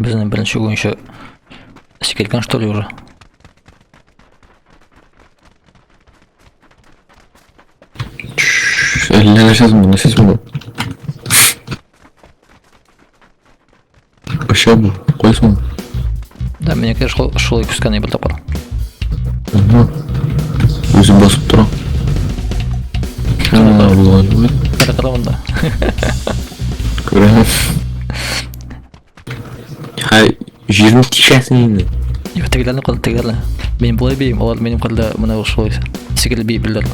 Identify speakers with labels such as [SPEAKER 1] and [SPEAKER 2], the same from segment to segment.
[SPEAKER 1] Безнең беренче уенчы сикергән что ли уже?
[SPEAKER 2] Әллә нәрсә бу, нәрсә бу? Оча бу, кайсы бу?
[SPEAKER 1] Да, минеке шул шулай күскән бер тапкыр.
[SPEAKER 2] Үзе басып тора. Ана булган бу.
[SPEAKER 1] Кара кара монда.
[SPEAKER 2] Күрәм. Хай, җирне тишәсең инде.
[SPEAKER 1] Юк, тегеләрне кыл, тегеләрне. Мин болай биим, алар минем кырда менә шулай сикереп биеп белделәр.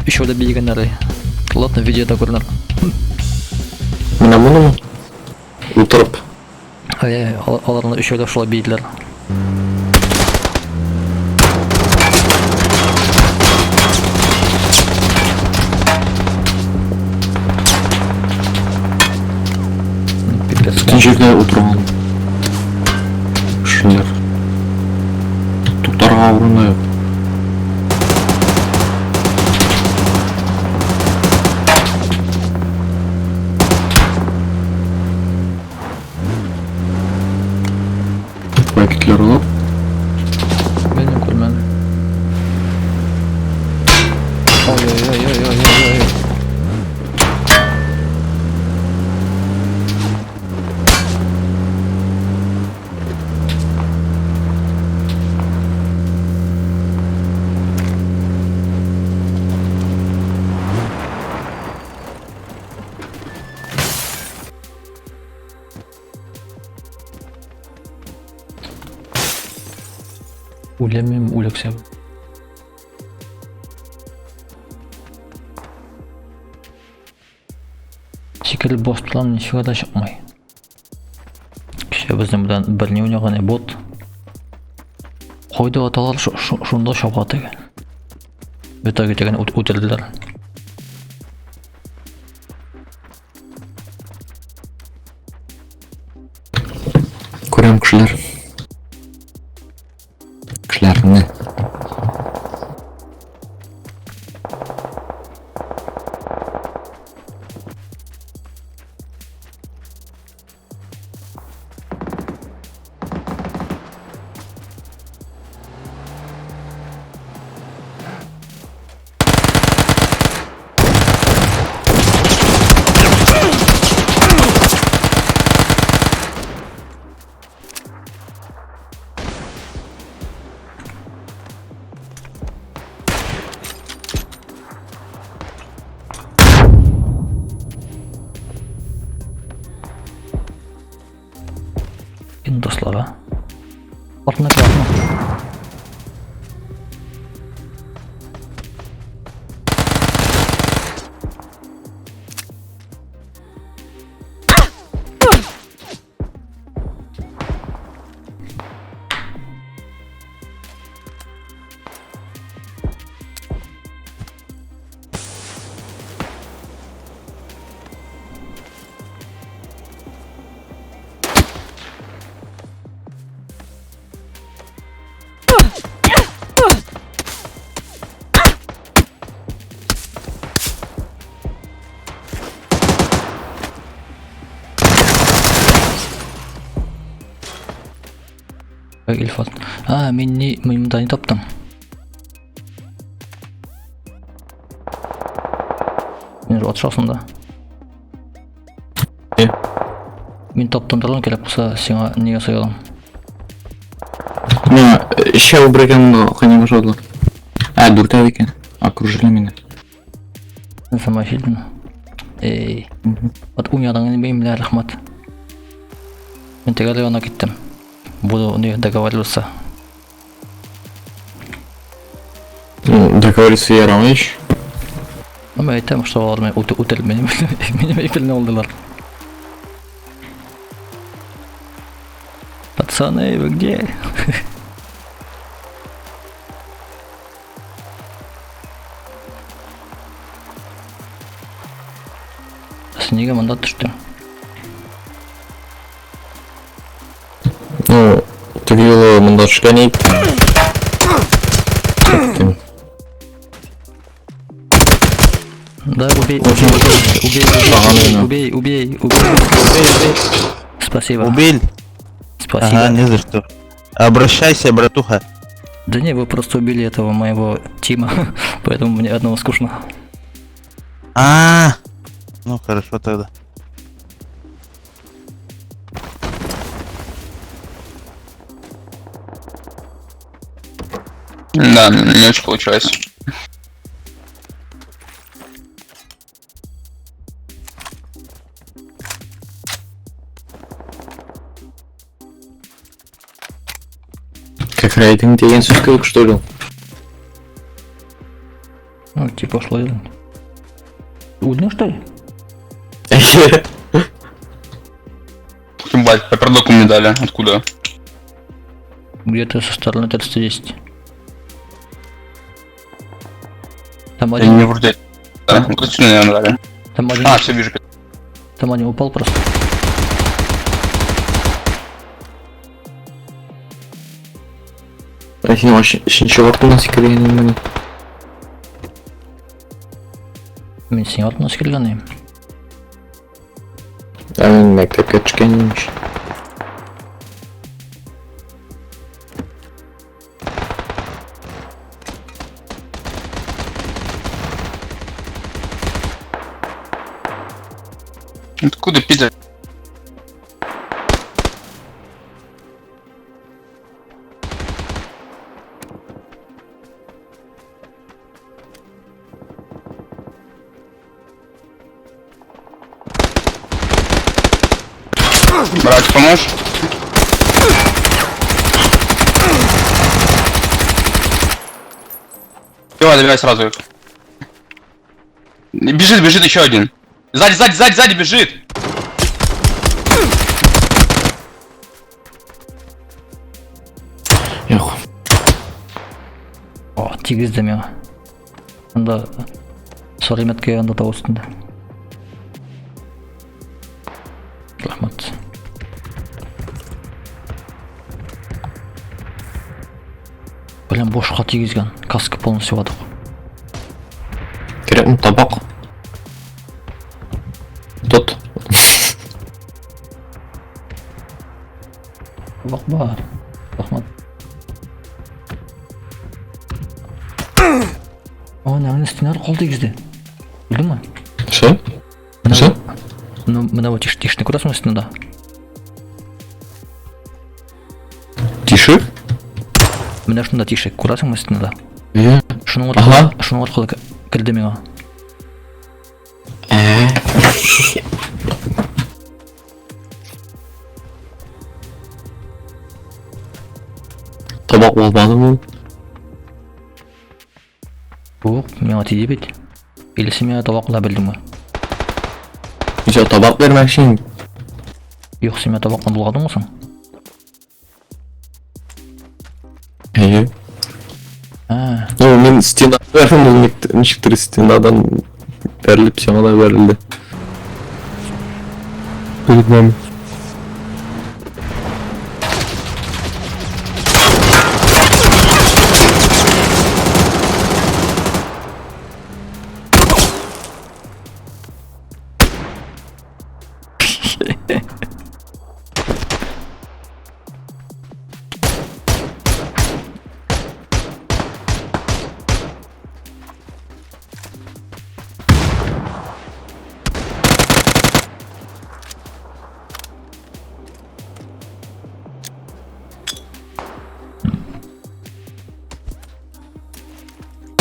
[SPEAKER 1] Өчәүләп биегәннәр. Ладно, видеода күренер.
[SPEAKER 2] Менә монымы? Утырып.
[SPEAKER 1] Әй, аларны өчәүләп шулай биеделәр. Пипец.
[SPEAKER 2] Бөтен җирдә утырган кешеләр. Туктарга урын да юк. Кая киттеләр алар?
[SPEAKER 1] Белмим, күрмәдем. Ой-ой-ой-ой-ой-ой-ой. Үләмим, үлексәм. Шикелле бостлан ничего да чыкмый. Кеше безнең белән берни уйнаган бот. Кайда аталар шунда чаба теге. В итоге тегене үтерделәр.
[SPEAKER 2] Күрәм кешеләр. Кешеләрне.
[SPEAKER 1] Кем дуслар, а? Артына кил, артына. Ильфат. А, мин не, мин монда не таптым. Мин атышасың да.
[SPEAKER 2] Не?
[SPEAKER 1] Мин таптым торган кирәк булса, сиңа нигә ясый алам?
[SPEAKER 2] Менә өчәү бергә монда кыйный башладылар. Ә, дүртәү икән. Окружили мине.
[SPEAKER 1] Замочительно. Эй. Вот уйнадың инде мин белән рәхмәт. Мин төгәл янына киттем. Буду не договариваться.
[SPEAKER 2] Ну, договориться ярамый ич.
[SPEAKER 1] Ну, мин әйтәм, что алар мине үтереп минем минем әйберне алдылар. Пацаны, вы где? Син нигә монда төштең?
[SPEAKER 2] Ну, теге юлы монда төшкән идек. Киттем.
[SPEAKER 1] Да, убей, убей, убей, убей, убей, убей, убей, убей, убей, убей. Спасибо.
[SPEAKER 3] Убил?
[SPEAKER 1] Спасибо.
[SPEAKER 3] Ага, не за что. Обращайся, братуха.
[SPEAKER 1] Да не, вы просто убили этого моего Тима, поэтому мне одного скучно.
[SPEAKER 3] А, ну хорошо тогда.
[SPEAKER 4] Да, не очень получилось.
[SPEAKER 2] Как рейтинг дигән сүз кебек, что ли?
[SPEAKER 1] Ну, типа шло дело. Удно, что ли?
[SPEAKER 4] Ебать, по пердоку мне дали. Откуда?
[SPEAKER 1] Где-то со стороны 310. Там
[SPEAKER 4] Я
[SPEAKER 1] один,
[SPEAKER 4] не вроде. Да, вот отсюда, наверное, дали.
[SPEAKER 1] там один,
[SPEAKER 4] А, все, вижу.
[SPEAKER 1] там один упал просто.
[SPEAKER 2] Ә син өченче артыннан сикергән инде.
[SPEAKER 1] Мин синең артыннан сикергән идем.
[SPEAKER 2] Ә мин мәктәпкә төшкән имеш.
[SPEAKER 4] Откуда, пидор? Брат, поможешь? Давай, добирай сразу их. Бежит, бежит еще один. Сзади, сзади, сзади, сзади бежит!
[SPEAKER 2] Юк.
[SPEAKER 1] О, тигезде миңа. Анда Сариметкә анда тау өстендә. Рәхмәт. Блин, бошка тигезгән. Каска полностью ватык.
[SPEAKER 2] Кирәкме табак? Тот.
[SPEAKER 1] Табак бар. Рәхмәт. О, аның өстенә кул тигезде. Белдеңме?
[SPEAKER 2] Что? Что?
[SPEAKER 1] Ну, менә бу тиш тишне күрәсеңме өстендә?
[SPEAKER 2] Тише?
[SPEAKER 1] Менә шунда тишек күрәсеңме өстендә?
[SPEAKER 2] Иә.
[SPEAKER 1] Шуның
[SPEAKER 2] Ага.
[SPEAKER 1] аркылы, шуның аркылы керде миңа.
[SPEAKER 2] Ә. Табак булмадымы ул?
[SPEAKER 1] Юк, миңа тиде бит. Или син миңа табак була белдеңме?
[SPEAKER 2] Ничә табак бирмәкче инде.
[SPEAKER 1] Юк, син миңа табакны булгадыңмы соң?
[SPEAKER 2] Әйе.
[SPEAKER 1] А,
[SPEAKER 2] Ну, мин стена бәрдем, ул ничектер стенадан бәрелеп сиңа да бәрелде. Перед нами.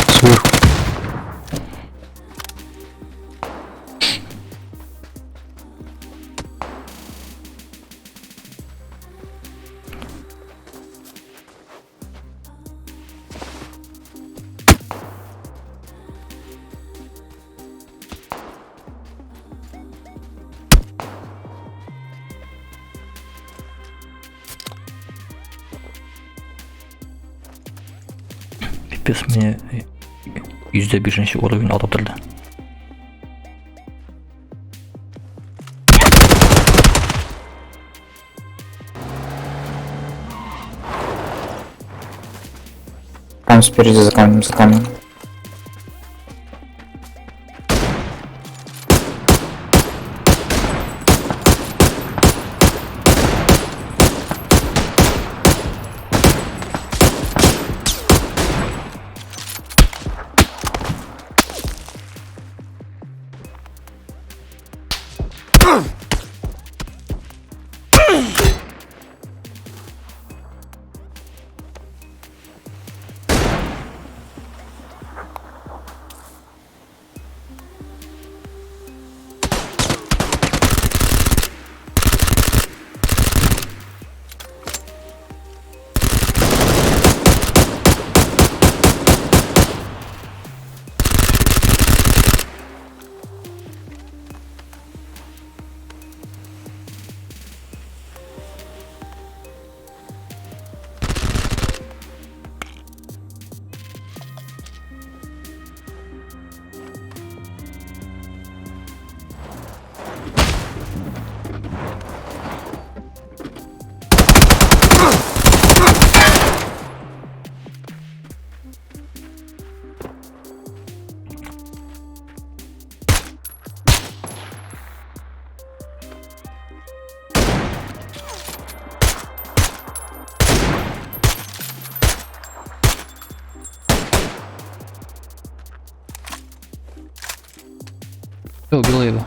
[SPEAKER 2] Сверху.
[SPEAKER 1] Пипец, мне 105 уровень алып торды.
[SPEAKER 5] Там спереди за камнем, за камнем.
[SPEAKER 1] Убила его.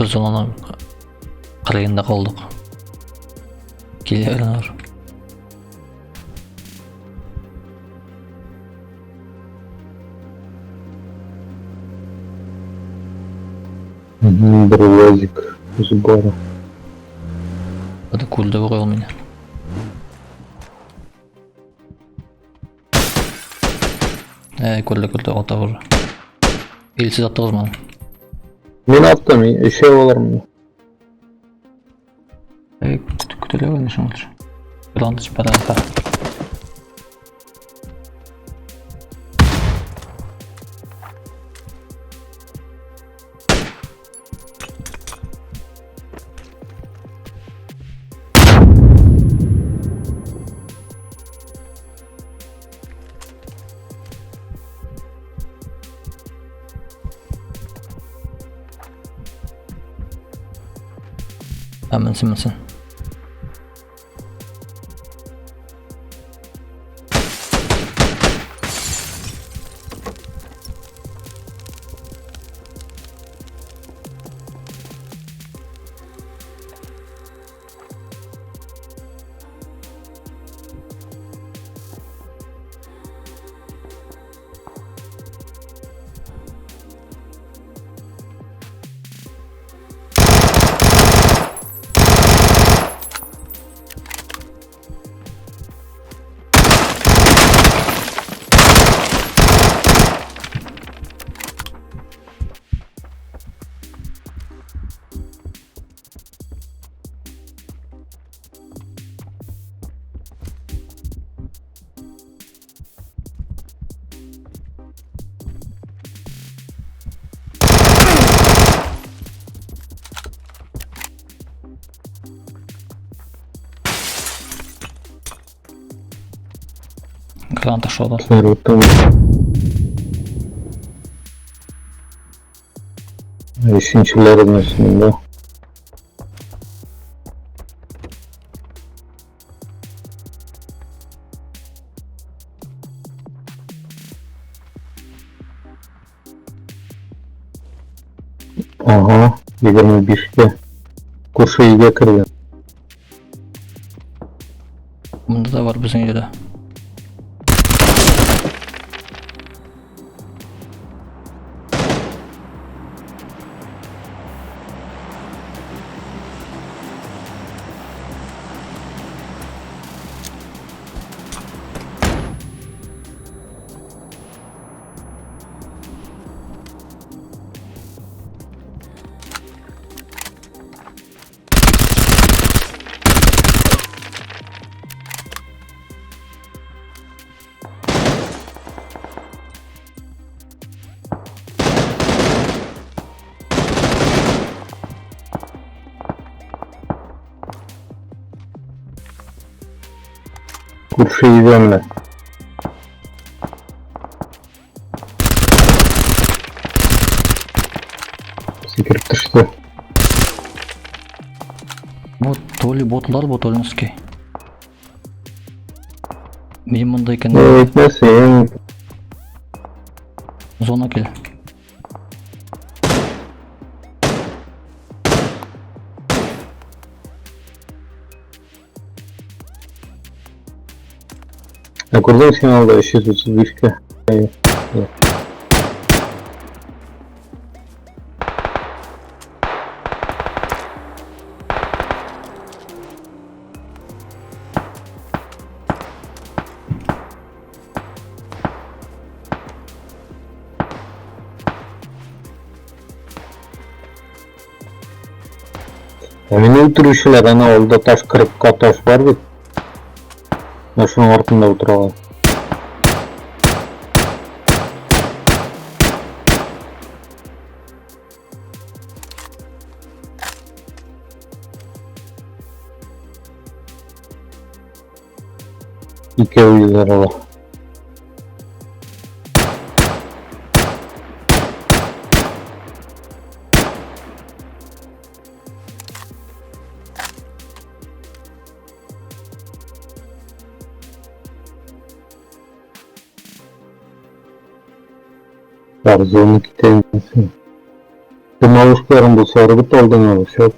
[SPEAKER 1] Без зонаның кырыенда калдык. Киләләр.
[SPEAKER 6] Бер лазик с гора.
[SPEAKER 1] Это күлде бугай ул мине. Әй, күрде, күрде, ата уже. Или сез аттыгыз маны?
[SPEAKER 6] Мин аттым, өчәү алар монда.
[SPEAKER 1] Әй, көтелә инде шуңа. Грант чыпара. Ә, менсен, менсен. Граната шода.
[SPEAKER 6] Өченчеләренең өстендә. Ага, 25-кә. Күрше өйгә кергән.
[SPEAKER 1] Монда да бар безнең өйдә.
[SPEAKER 6] Күрше өйдә менә. Сикереп төште.
[SPEAKER 1] Бу то ли ботлар, бу то ли носки. Минем монда икән.
[SPEAKER 6] Әйтмәсен.
[SPEAKER 1] Зона кил.
[SPEAKER 6] Ә күрдең син алда 335-кә. Ә мине үтерүчеләр ана алда таш кырыкка таш бар бит. Менә шуның артында утыралар. Икәү йөзәр алар. Бар зоны китә инде. Демалышкаларың булса ыргыт алдың аны, все.